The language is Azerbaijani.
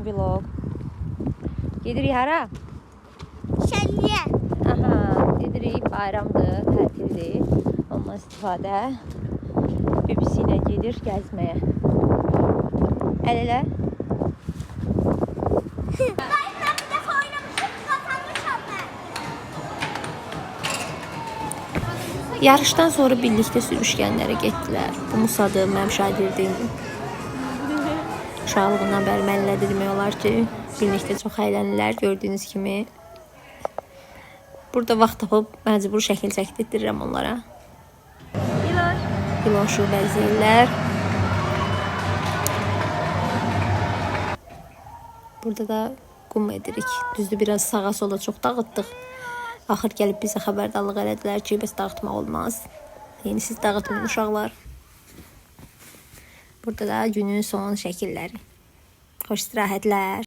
Uzun vlog. Gedirik hara? Şənliyə. Aha, gedirik, bayramdır, tətildir. Ondan istifadə BBC ilə gedir gəzməyə. Əl elə. Dayımla bir dəfə oynamışam, kazanmışam mən. Yarışdan sonra birlikdə sürüşkənlərə getdilər. Bu Musadır, mənim şagirdim. Uşaqlığından bəri mənimlədir demək olar ki, birlikdə çox əylənirlər gördüyünüz kimi. Burada vaxt tapıb məcbur şəkil çəkdirtirəm onlara. İloşu bəzəyirlər. Burada da qum edirik. Düzdür, biraz sağa sola çox dağıtdıq. Axır gəlib bizə xəbərdarlıq elədilər ki, bəs dağıtmaq olmaz. Yəni siz dağıtmayın uşaqlar. Burada da günün son şəkilləri. Xoş istirahətlər.